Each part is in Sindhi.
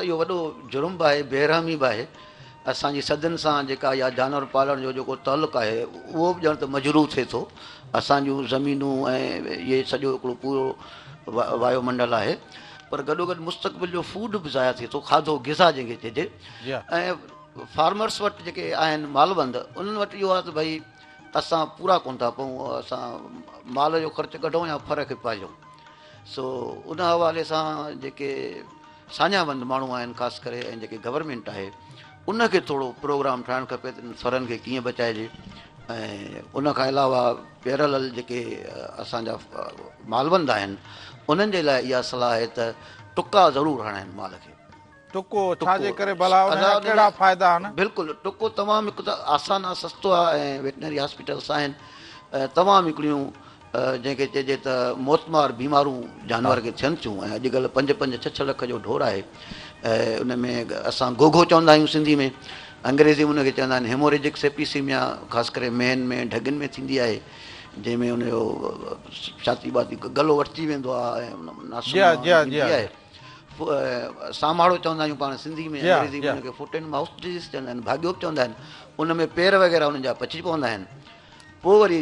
اهو وڏو جرم به آهي، بيرحمي به آهي. اسان جي صدين سان جيڪا اها جانور پالڻ جو جيڪو تعلق آهي اهو به ڄڻ ته مجروح ٿئي ٿو. اسان جون زمينون ۽ اهي سڄو هڪڙو پورو وايو منڊل آهي پر گڏوگڏ مستقبل جو فوڊ به ضايع ٿئي ٿو، کاڌو غذا جنهن کي چئجي. ۽ فارمرس وٽ جيڪي آهن مالوند انهن وٽ اهو آهي ته ڀئي اسان پورا ڪونه ٿا پئون، اسان مال جو خرچ ڪڍون يا ڦر کي پاليون. سو ان حوالي سان جيڪي ساڃاهه وند ماڻهو آهن خاص ڪري ۽ جيڪي گورنمينٽ آهي ان کي ٿورو پروگرام ٺاهڻ کپي ته انهن ڦرن کي ڪيئن بچائجي ۽ ان کان علاوه پيرلل جيڪي اسان جا مالوند آهن انهن جي لاء اها صلاح آهي ته ٽڪا ضرور هڻائن مال کي. ٽڪو ڇا جي ڪري ڀلا ان جا ڪهڙا فائدا آهن؟ بلڪل ٽڪو تمام هڪ ته آسان آهي سستو آهي ۽ ويٽنري هاسپيٽلس آهن تمام هڪڙيون جنهن کي چئجي ته موتمار بيمارون جانور کي ٿين ٿيون ۽ اڄڪلهه پنج پنج ڇهه ڇهه لک جو ڍور آهي ۽ ان ۾ اسان گوگهو چوندا آهيون سنڌي ۾ انگريزي ۾ ان کي چوندا آهن هيموريجڪ سيپيسيميا خاص ڪري مينهن ۾ ڍڳين ۾ ٿيندي آهي جنهن ۾ ان جو ڇاتي ٻاتي گلو وٺجي ويندو آهي ۽ ناسن مان ايندي آهي ساماڙو چوندا آهيون پاڻ سنڌي ۾ انگريزي ۾ ان کي فوٽ اينڊ مائوٿ ڊزيز چوندا آهن ڀاڳيو به چوندا آهن ان ۾ پير وغيره انهن جا پچي پوندا آهن پوء وري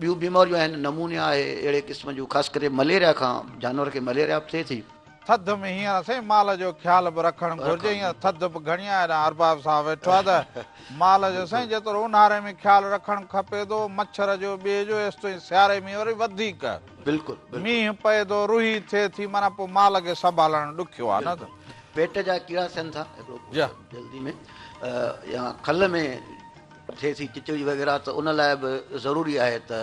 ٻيون بيماريون آهن نمونيا آهي اهڙي قسم جون خاص ڪري مليريا کان جانور کي مليريا به ٿئي ٿي. ٿڌ ۾ هينئر سائين مال جو خيال به رکڻ گهرجي هينئر ٿڌ به گهڻي آهي هيڏانهن ارباب صاحب ويٺو آهي ته مال جو سائين جيترو اونهاري ۾ خيال رکڻ کپي ٿو مڇر جو ٻئي جو ايستائين سياري ۾ وري وڌيڪ بلڪل مينهن پئي ٿو روهي ٿئي ٿي معنيٰ پوء مال کي سنڀالڻ ڏکيو آهي نه ته. پيٽ جا ڪيڙا ٿين ٿا هڪڙو جلدي ۾ يا کل ۾ ٿئي ٿي چچڙي وغيره ته ان لاء به ضروري آهي ته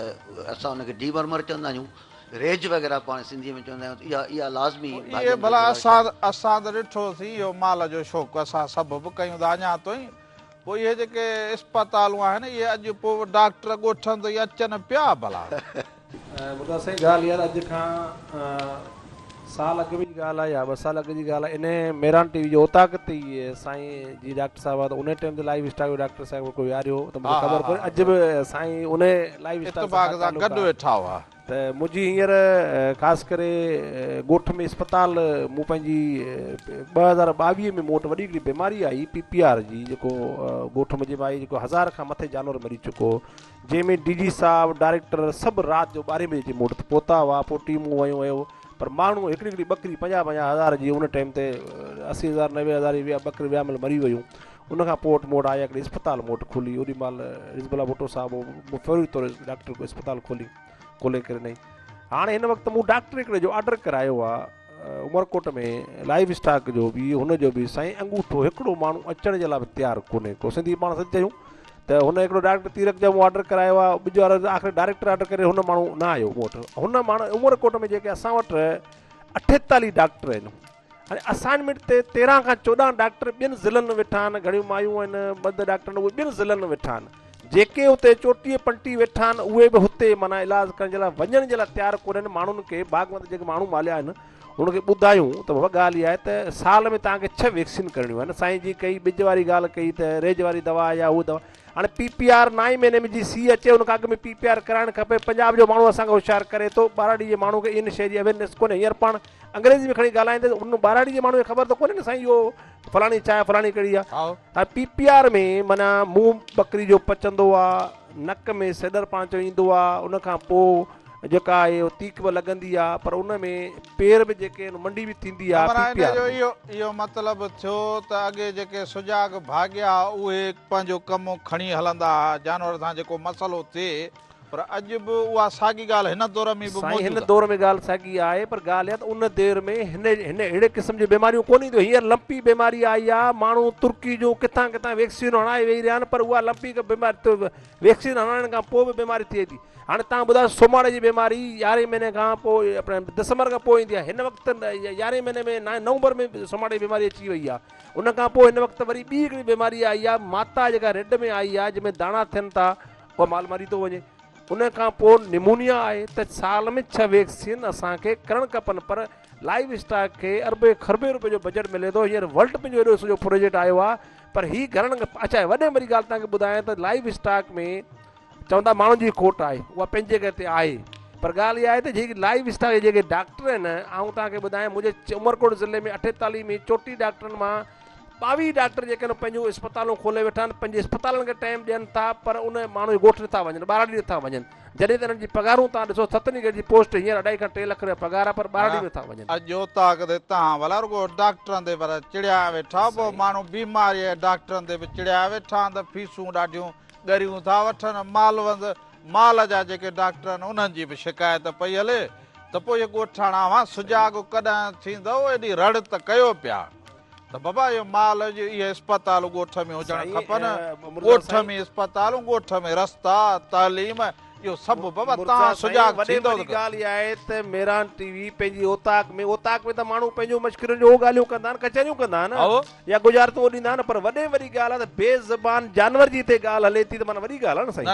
اسان ان کي ڊي ورمر چوندا آهيون ريج وغيره پاڻ سنڌي ۾ چوندا آهيون ته اها اها لازمي اهي ڀلا اسان اسان ته ڏٺوسين اهو مال جو شوق اسان سڀ به ڪيون ٿا اڃا تائين پوء اهي جيڪي اسپتالون آهن اهي اڄ پوء ڊاڪٽر ڳوٺن تائين اچن پيا ڀلا. مرتضيٰ سائين ڳالهه يار اڄ کان سال اڳ جي ڳالهه آهي يا ٻه سال اڳ جي ڳالهه آهي انهي ميران ٽي وي جي اوطاق تي ئي سائين جي ڊاڪٽر صاحب آ ته انهي ٽائيم تي لائيو اسٽاڪ جو ڊاڪٽر صاحب ڪو ويهاريو هو ته مونکي خبر ڪونهي اڄ به سائين انهي لائيو اسٽاڪ اتفاق سان گڏ ويٺا هئا. ته منهنجي هينئر خاص ڪري ڳوٺ ۾ اسپتال مون پنهنجي 2022 ۾ مون وٽ وڏي هڪڙي بيماري آئي پي پي آر جي جيڪو ڳوٺ منهنجي ۾ آئي جيڪو هزار کان مٿي جانور مري چڪو هو جنهن ۾ ڊي جي صاحب، ڊائريڪٽر سڀ رات جو ٻارهين بجي اچي مون وٽ پهتا هئا، پوء ٽيمون ويون هيون پر ماڻهو هڪڙي هڪڙي ٻڪري پنجاهه پنجاهه هزار جي ان ٽائيم تي 80 هزار 90 هزار جي ويا ٻڪري ويامل مري ويون ان کان پوء وٽ مون وٽ آيا هڪڙي اسپتال مون وٽ کولي اوڏي مهل حزب الله ڀٽو صاحب هو مون فوري طور ڊاڪٽر اسپتال کولي کولي ڪري نئي هاڻي هن وقت مون ڊاڪٽر هڪڙي جو آرڊر ڪرايو آ عمرڪوٽ ۾ لائيو اسٽاڪ جو به هن جو به سائين انگوٺو هڪڙو ماڻهو اچڻ جي لاء به تيار ڪونهي ڪو سنڌي پاڻ سچ چيون ته هن هڪڙو ڊائريڪٽر تيرڪ جو مون آرڊر ڪرايو آ ٻجو وارو آخر ڊائريڪٽر آرڊر ڪري هن ماڻهو نه آيو مون وٽ هن ماڻهو عمرڪوٽ ۾ جيڪي اسان وٽ 48 ڊاڪٽر آهن هاڻي اسائنمينٽ تي 13 کان 14 ڊاڪٽر ٻين ضلعن ۾ ويٺا آهن گهڻيون مايون آهن ٻه ڊاڪٽر آهن اهي ٻين ضلعن ۾ ويٺا آهن جيڪي اتي چوٽيهه پنٽيهه ويٺا آهن اهي به هتي معنيٰ علاج ڪرڻ جي لاء وڃڻ جي لاء تيار ڪونهن ماڻهن کي باغ جيڪي ماڻهو ماليا آهن هن کي ٻڌايون ته بابا ڳالهه اها آهي ته سال ۾ توهان کي ڇهه ويڪسين ڪرڻيون آهن سائين جي ڪئي ٻج واري ڳالهه ڪئي ته ريج واري دوا يا هو دوا هاڻي پي پي آر نائين مهيني ۾ جي سي اچي ان کان اڳ ۾ پي پي آر ڪرائڻ کپي پنجاب جو ماڻهو اسان کي هوشيار ڪري ٿو ٻهراڙي جي ماڻهو کي ان شيء جي اويرنيس ڪونهي هينئر پاڻ انگريزي ۾ کڻي ڳالهائيندي ان ٻهراڙي جي ماڻهو کي خبر ته ڪونهي نه سائين اهو فلاڻي ڇا آهي فلاڻي ڪهڙي آهي هاڻي پي پي آر ۾ معنيٰ منهن ٻڪري جو پچندو آ نڪ ۾ سيڏر پاڻ چئون ايندو آ ان کان پوء جيڪا آهي اهو تيڪ به لڳندي آ پر ان ۾ پير به جيڪي آهن منڊي به ٿيندي آ معنيٰ پي پي ان آر جو ۾. اهو اهو مطلب ٿيو ته اڳي جيڪي سجاڳ ڀاڳيا اهي پنهنجو ڪم کڻي هلندا ها جانور سان جيڪو مسئلو ٿئي پر اڄ به اها ساڳي ڳالهه هن دور ۾ به سائين هن موجود آهي. دور ۾ ڳالهه ساڳي آهي پر ڳالهه اها ته ان دير ۾ هن هن اهڙي قسم جون بيماريون ڪونه اينديون هينئر لمپي بيماري آئي آ ماڻهو ترڪي جون ڪٿان ڪٿان ويڪسينون هڻائي ويهي رهيا آهن پر اها لمپي بيماري ويڪسين هڻائڻ کان پوء به بيماري ٿئي ٿي هاڻي توهان ٻڌايو سوماڙي جي بيماري يارهين مهيني کان پوء اپڻي ڊسمبر کان پوء ايندي آهي هن وقت يارهين مهيني ۾ نومبر ۾ سوماڙي جي بيماري اچي وئي آهي ان کان پوء هن وقت وري ٻي هڪڙي بيماري آئي آهي ماتا جيڪا رڍ ۾ آئي آهي جنهن ۾ داڻا ٿين ٿا اها مال مري ٿو وڃي ان کان پوء نمونيا آهي ته سال ۾ ڇهه ويڪسين اسان کي ڪرڻ کپن پر لائيو اسٽاڪ کي اربين کربين روپين جو بجيٽ ملي ٿو هينئر ورلڊ بينڪ جو ايڏو سڄو پروجيڪٽ آيو آهي پر هي گهرن اڇا وڏي ۾ وڏي ڳالهه توهان کي ٻڌايان ته لائيو اسٽاڪ ۾ چون ٿا ماڻهن جي کوٽ آهي اها پنهنجي جڳهه تي آهي. پر ڳالهه اها آهي ته جيڪي لائيو اسٽاڪ جا جيڪي ڊاڪٽر آهن آئون توهان کي ٻڌايان منهنجي عمرڪوٽ ضلعي ۾ 48 ۾ 34 ڊاڪٽرن مان 22 ڊاڪٽر جيڪي آهن پنهنجون اسپتالون کولي ويٺا آهن پنهنجي اسپتالن کي ٽائيم ڏين ٿا پر ان ماڻهو جي ڳوٺ نٿا وڃن ٻهراڙي نٿا وڃن جڏهن ته انهن جي پگهارون توهان ڏسو ستن گريڊ جي پوسٽ هينئر اڍائي کان 3 لک رپيا پگهار آهي پر ٻهراڙي نٿا وڃن. اڄ اوطاق تي توهان ڀلا رڳو ڊاڪٽرن تي پر چڙيا ويٺا پوء ماڻهو بيماري جي ڊاڪٽرن تي به چڙيا ويٺا آهن ته فيسون ڏاڍيون ڳريون ٿا وٺن مالوند مال جا جيڪي ڊاڪٽر آهن انهن جي به شڪايت پئي هلي ته پوء اهي ڳوٺاڻا اوهان سجاڳ ڪڏهن ٿيندؤ ايڏي رڙ ته ڪيو پيا ته بابا اهو مال جي اهي اسپتالون ڳوٺ ۾ هجڻ کپن ڳوٺ ۾ اسپتالون ڳوٺ ۾ رستا تعليم اهو سڀ بابا توهان سجاڳ ٿيندؤ وڏي ڳالهه اها آهي ته ميران ٽي وي پنهنجي اوطاق ۾ اوطاق ۾ ته ماڻهو پنهنجون مشڪرين جو ڳالهيون ڪندا آهن ڪچهريون ڪندا آهن يا ڳجهارتون اڏيندا آهن پر وڏي وڏي ڳالهه آهي ته بي زبان جانور جي هتي ڳالهه هلي ٿي ته معنيٰ وڏي ڳالهه آهي نه سائين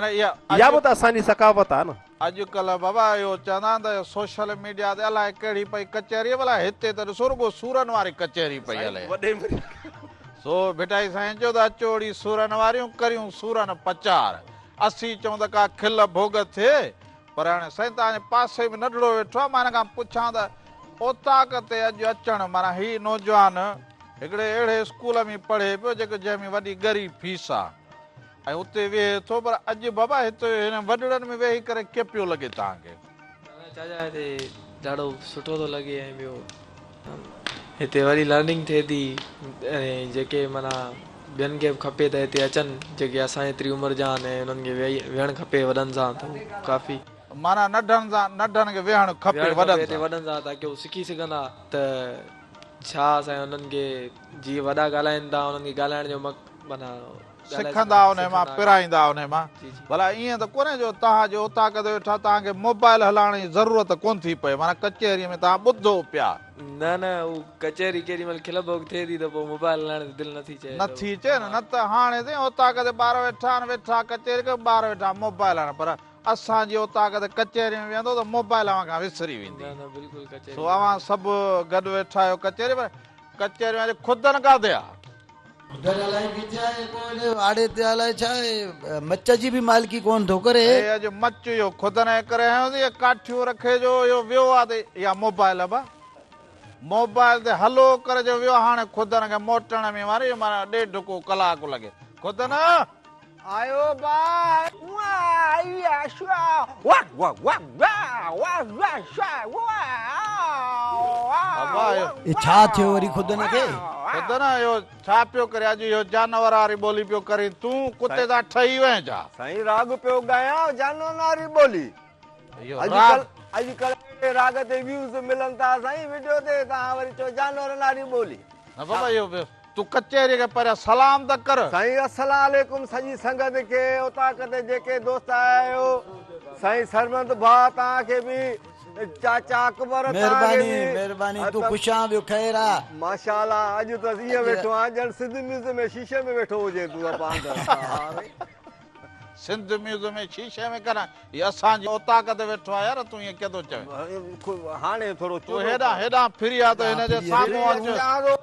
اها به ته اسان جي ثقافت آهي نه. اڄڪلهه بابا اهو چوندا آهن ته سوشل ميڊيا تي الائي ڪهڙي پئي ڪچهري ڀلا هتي ته ڏسو رڳو سورن واري ڪچهري پئي هلي. سو ڀٽائي سائين چيو ته اچو ڙي سورن واريون ڪريون سورن پچار. اسين چئون ته ڪا کل ڀوڳ ٿئي پر هاڻي سائين توهان جي پاسي ۾ ننڍڙو ويٺو آهي مان هن کان پڇان ته اوطاق تي اڄ اچڻ معنيٰ هي نوجوان هڪڙي اهڙي اسڪول ۾ پڙهي پيو جيڪو جنهن ۾ وڏي ڳري فيس آهي ۽ اتي ويهي ٿو پر اڄ بابا هتي هن وڏڙن ۾ ويهي ڪري ڪيئن پيو لڳي توهان کي؟ چاچا هتي ڏاڍو سٺو ٿو لڳي ۽ ٻيو هتي وري لرننگ ٿئي ٿي ۽ جيڪي معنيٰ ٻين کي به کپي ته هتي اچن جيڪي اسان جيتري عمر جا آهن ۽ انهن کي ويهڻ کپي وڏن سان ته هو ڪافي. معنيٰ ننڍن سان ننڍن کي ويهڻ کپي وڏن سان. وڏن سان تاڪه هو سکي سگهندا ته ڇا اسان انهن کي جيئن وڏا ڳالهائين ٿا انهن کي ڳالهائڻ جو معنيٰ سکندا انهي مان پرائيندا انهي مان ڀلا ائين ته ڪونهي جو توهان جي اوطاق تي ويٺا توهان کي موبائل هلائڻ جي ضرورت ڪونه ٿي پئي معنيٰ ڪچهري ۾ توهان ٻڌو پيا. نه نه هو ڪچهري ڪيڏي مهل کل ڀوڳ ٿئي ٿي ته پوء موبائل هلائڻ تي دل نٿي چئي ته. نٿي چئي نه نه ته هاڻي سائين اوطاق تي ٻار ويٺا آهن ويٺا ڪچهري ڪن ٻار ويٺا موبائل هلائن پر اسان جي اوطاق تي ڪچهري ۾ ويهندو ته موبائل اوهان کان وسري ويندي نه نه بلڪل ڪچهري سو اوهان سڀ گڏ ويٺا آهيو ڪچهري پر ڪچهري ۾ اڄ خودن ڪاٿي آ. خودن الائي ڪٿي آهي ڪو هيڏي آڙي تي الائي ڇا آهي مچ جي به مالڪي ڪونه ٿو ڪري. هي اڄ مچ اهو خودن جي ڪري هنيو اٿئي ڪاٺيون رکي جو اهو ويو آ ته اها موبائل ابا موبائل تي هلو ڪري جو ويو هاڻي خودن کي موٽڻ ۾ واري معنيٰ ڏيڍ ڪو ڪلاڪ لڳي خودن. آيو با هي ڇا ٿيو وري خودن کي. خودن اهو ڇا پيو ڪري اڄ اهو جانور واري ٻولي پيو ڪرين تون ڪتي سان ٺهي وئين ڇا. سائين راڳ پيو ڳايان جانورن واري ٻولي اڄڪلهه اهڙي راڳ تي ويوز ملن ٿا سائين وڊيو تي توهان وري چئو جانورن واري ٻولي. نه بابا اهو تون ڪچهري کي پهريان سلام ته ڪر. سائين السلام عليڪم سڄي سنگت کي اوطاق تي جيڪي دوست آيا آهيو سائين سرمد ڀاء توهان کي به چاچا اڪبر توهان کي مهرباني به مهرباني تون خوش آن ٻيو خير آ. ماشاءالله اڄ ته ائين ويٺو آهين ڄڻ سنڌ ميوزم ۾ شيشي ۾ ويٺو هجين تون پاند. سنڌ ميوزم ۾ شيشي ۾ ڪڏهن هي اسان جي اوطاق تي ويٺو آهي يار تون ائين ڪيئن ٿو چوين. هاڻي ٿورو تون هيڏانهن هيڏانهن ڦري آ ته هن جي سامهون اچ.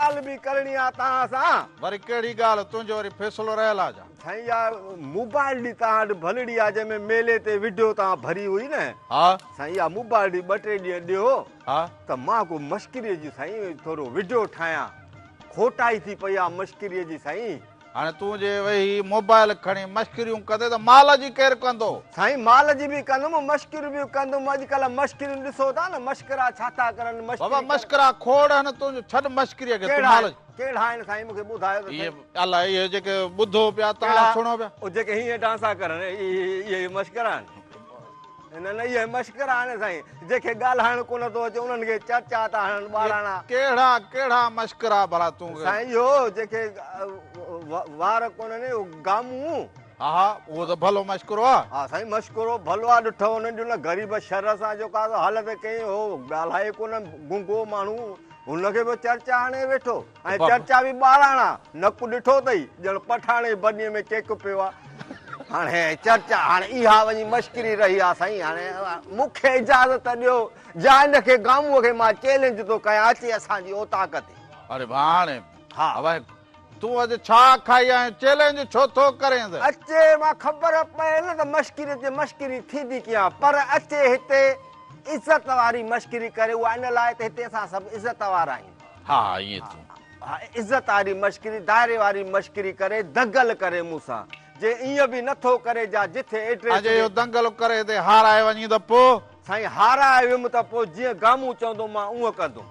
ڳالهه به ڪرڻي آ توهان سان. وري ڪهڙي ڳالهه تنهنجو وري فيصلو رهيل آ ڇا. سائين اها موبائل ڏي توهان وٽ ڀلڙي آ جنهن ۾ ميلي تي وڊيو توهان ڀري هئي نه. ها. سائين اها موبائل ڏي ٻه ٽي ڏينهن ڏيو. ها. ته مان ڪو مشڪري جي سائين ٿورو وڊيو ٺاهيان. کوٽائي ٿي پئي آ مشڪري جي سائين. هاڻي تون جي ويهي موبائل کڻي مشڪريون ڪندين ته مال جي ڪير ڪندو؟ سائين مال جي به ڪندم مشڪريون به ڪندم اڄڪلهه مشڪريون ڏسو ٿا نه مشڪرا ڇا ٿا ڪرن مشڪري بابا مشڪرا کوڙ آهن تون ڇڏ مشڪريء کي تون مال جي. ڪهڙا آهن سائين مونکي ٻڌايو ته سهي. اهي اهي جيڪي ٻڌو پيا توهان سڻو پيا. اهي جيڪي هيئن ڊانسا ڪرن اهي مشڪرا آهن. نه نه اهي مشڪرا آهن سائين جنهن کي ڳالهائڻ ڪونه ٿو اچي انهن کي چرچا ٿا هڻن ٻاراڻا. ڪهڙا ڪهڙا مشڪرا ڀلا تون. سائين اهو جنهن کي وار ڪونهن اهو گامون. ها ها اهو ته ڀلو مشڪرو آ. ها سائين مشڪرو ڀلو آ ڏٺو انهن جو نه غريب شر سان جيڪو آ سو حالت ڪئي هو ڳالهائي ڪونه گونگو ماڻهو هن کي به چرچا هڻي ويٺو. ۽ چرچا به ٻاراڻا، نڪ ڏٺو اٿئي، ڄڻ پٺاڻي بنيء ۾ ڪيڪ پيو آ. هاڻي چرچا، هاڻي اها وڃي مشڪري رهي آ سائين، هاڻي مون کي اجازت ڏيو، جا هن کي گامونء کي مان چئلينج ٿو ڪيان، اچي اسان جي اوطاق تي. اڙي ڀاء هاڻي ها. ڀائي تون اڄ ڇا کائي آيو چئلينج ڇو ٿو ڪرين؟ اچي مان خبر پئي نه ته مشڪري تي مشڪري ٿيندي ڪيئن پر اچي هتي عزت واري مشڪري ڪري اها ان لاء ته هتي اسان سڀ عزت وارا آهيون. ها ها ائين ٿيو. ها عزت واري مشڪري دائري واري مشڪري ڪري دنگل ڪري مون سان جي ائين به نٿو ڪري جا جٿي ايڊريس ۽ جي اهو دنگل ڪري هتي هارائي وڃين ته پوء؟ سائين هارائي ويم ته پوء جيئن گامون چوندو مان اونء ڪندم.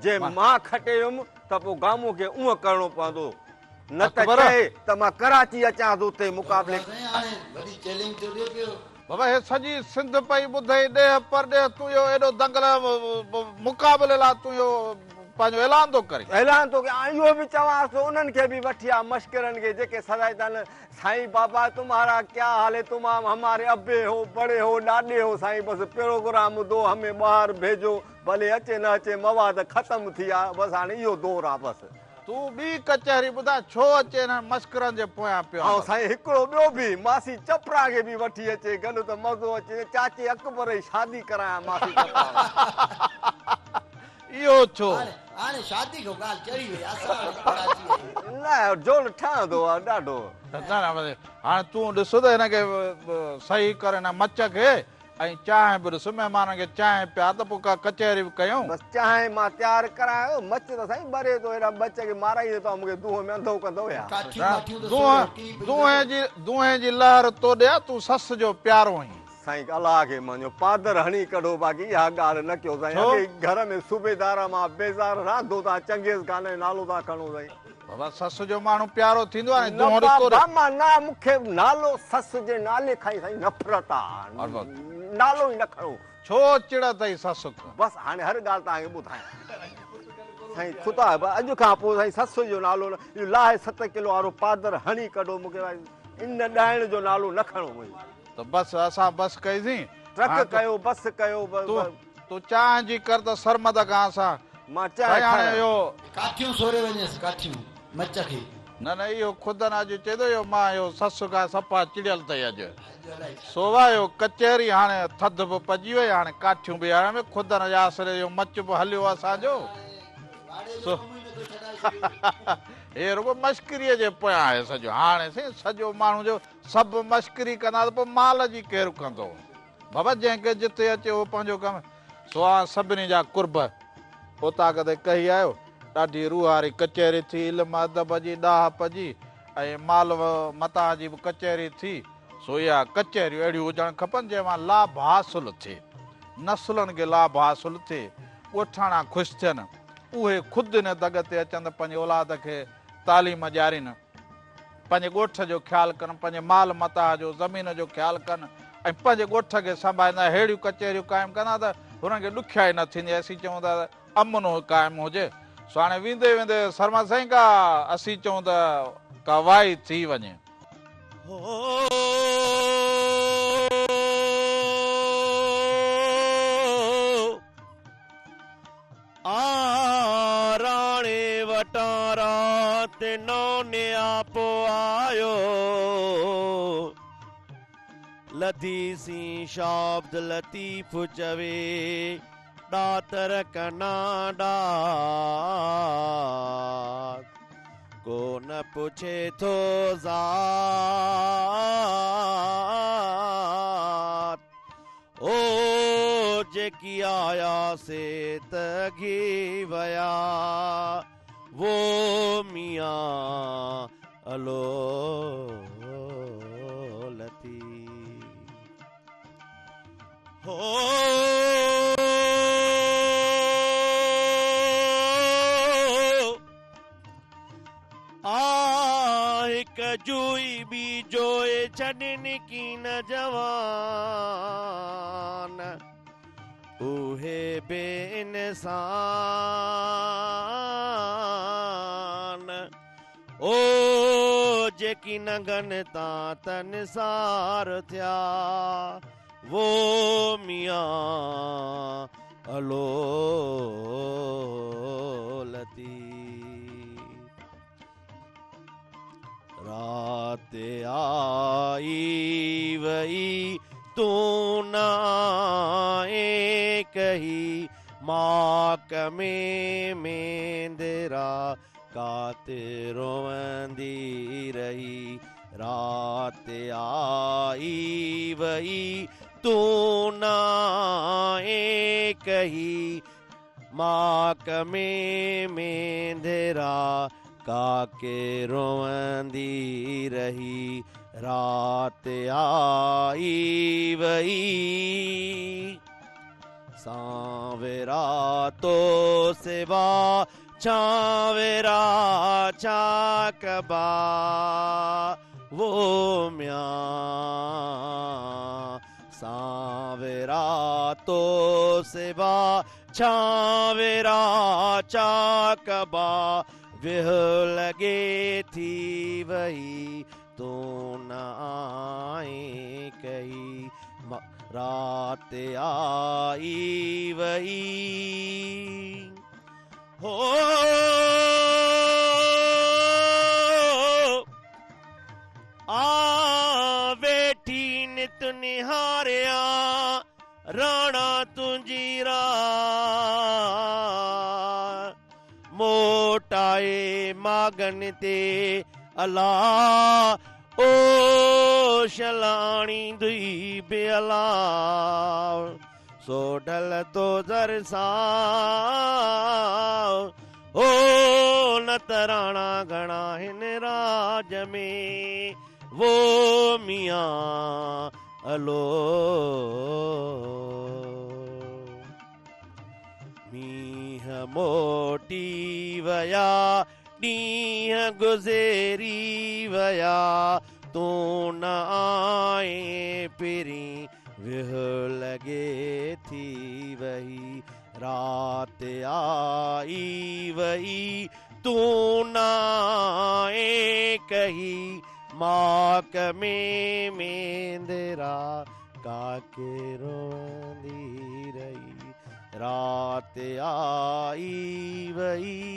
جي مان کٽي ويم ته پوء گامون کي اونء ڪرڻو پوندو. نه ته چئي ته مان ڪراچي اچان ٿو اتي مقابلي. سائين هاڻي وڏي چئلينج ٿو ڏي پيو. بابا هي سڄي سنڌ پئي ٻڌئي ڏيهه پرڏيهه تون اهو ايڏو دنگل مقابلي لاء تون اهو پنهنجو اعلان ٿو ڪرين. اعلان ٿو ڪيان ۽ اهو به چوانس ٿو انهن کي به وٺي آ مشڪرن کي جيڪي سدائين ٿا نه سائين بابا تمهارا ڪيا حال هي تم هماري ابي هو بڙي هو ڏاڏي هو سائين بس پروگرام دو همين ٻاهر ڀيجو ڀلي اچي نه اچي مواد ختم ٿي آ بس هاڻي اهو دور آ بس. تون ٻي ڪچهري ٻڌاء ڇو اچي انهن مشڪرن جي پويان پيو آهين. آئون سائين هڪڙو ٻيو به ماسي چپرا کي به وٺي اچي گڏ ته مزو اچي چاچي اڪبر جي شادي ڪرايان ماسي چپرا سان. اهو ڇو؟ هاڻي شادي کان ڳالهه چڙهي وئي اسان وٽ ڪراچي آئي. نه جوڙ ٺهندو آ ڏاڍو. نه نه هاڻي تون ڏس ته هن کي صحيح ڪر هن مچ کي ۽ چانهه به ڏس مهمانن کي چانهه پيار ته پوء ڪا ڪچهري به ڪيون. بس چانهه مان تيار ڪرايان مچ ته سائين ٻري ٿو هيڏا مچ کي مارائيندي توهان مون کي دونهن ۾ انڌو ڪندو يا. ڪاٺيون ٻاٺيون ته سوري هڪ ئي پئي دونهين جي دونهين جي لهر توڏي آ تون سس جو پيارو آهين. سائين الله کي مڃو پادر هڻي ڪڍو باقي اها ڳالهه نه ڪيو سائين اڳي ئي گهر ۾ صوبيدار مان بيزار رهندو تان چنگيز خان جو نالو ٿا کڻو سائين. بابا سس جو ماڻهو پيارو ٿيندو آهي نه دونهن ڏس بابا مان نه مون کي نالو سس جي نالي کان ئي سائين نفرت آ نالو ئي نه کڻو. ڇو چڙ اٿئي سس کان. بس هاڻي هر ڳالهه توهان کي ٻڌايان سائين خدا اڄ کان پوء سائين سس جو نالو نه اهو لاهي ست ڪلو وارو پادر هڻي ڪڍو مون کي ان ڏائڻ جو نالو نه کڻو منهنجي. ته بس اسان بس ڪئيسين. ٽرڪ ڪيو بس ڪيو. تون چانهه جي ڪر ته سرمد کان اسان مان چانهه سائين هاڻي ٺاهيان. اهو. ڪاٺيون سوري وڃيس ڪاٺيون مچ کي. نه نه اهو خودن اڄ چئي ٿو اهو مان اهو سس کان صفا چڙيل اٿئي اڄ. سو وا اهو ڪچهري هاڻي ٿڌ به پئجي وئي هاڻي ڪاٺيون به هاڻي خودن جي آسري اهو مچ به هليو اسان جو. سو هي رڳو مشڪريء جي پويان آهي سڄو هاڻي سائين سڄو ماڻهو جو سڀ مشڪري ڪندا ته پوء مال جي ڪير ڪندو. بابا جنهن کي جتي اچي اهو پنهنجو ڪم. سو آ سڀني جا قرب اوطاق تي ڪهي آيو. ڏاڍي روحاري ڪچهري ٿي، علم ادب جي، ڏاهپ جي ۽ مال و متاع جي به ڪچهري ٿي. سو اها ڪچهريون اهڙيون هجڻ کپن جنهن مان لاڀ حاصل ٿئي. نسلن کي لاڀ حاصل ٿئي. ڳوٺاڻا خوش ٿين. اهي خود ان دڳ تي اچن ته پنهنجي اولاد کي تعليم ڏيارين. پنهنجي ڳوٺ جو خيال ڪن، پنهنجي مال متاع جو، زمين جو خيال ڪن ۽ پنهنجي ڳوٺ کي سنڀاليندا، ههڙيون ڪچهريون قائم ڪندا ته هنن کي ڏکيائي نه ٿيندي، اسين چئون ٿا ته امن قائم هجي، سو هاڻي ويندي ويندي سرمد سائين ڪا اسين چئون ته ڪا وائي ٿي وڃي. آ راڻي وٽان رات نئون نياپو آيو، لڌي سين شاهه عبداللطيف چوي، ڏاتر ڪنا ڏات، ڪو نه پڇي ٿو ذات. او جيڪي آيا سي ته اگهي ويا، وو ميان الو لطيف هو. آ هڪ جوئي ٻي جوئي ڇڏين ڪين جوان اهي به انسان او جيڪي ننگن تان تنسار ٿيا وو ميان الو لطيف رات آئي وئي تون نه آئين ڪهي ماڪ ۾ مينڌرا ڪات روئندي رهي، رات آئي وئي تون نه آئين ڪهي، ماڪ ۾ مينڌرا ڪاڪي روئندي رهي، رات آئي وئي. سانورا تو سوا ڇانورا ڇا ڪبا، وو ميان. سانورا تو سوا ڇانورا ڇا ڪبا، ويهه لڳي ٿي وئي تون نه آئين ڪهي، رات آئي وئي. هو آ ويٺي نت نهاريان راڻا تنهنجي راهه، موٽائي ماڳن تي الا، او شل آڻيندئي به الا، سوڍل تو در سان، او نه ته راڻا گهڻا هن راڄ ۾، وو ميان الو. مينهن موٽي ويا ڏينهن گذري ويا، تون نه آئين پرين، ويهه لڳي ٿي وئي، رات آئي وئي تون نه آئين ڪهي، ماڪ ۾ مينڌرا ڪاڪي روئندي رهي، رات آئي وئي.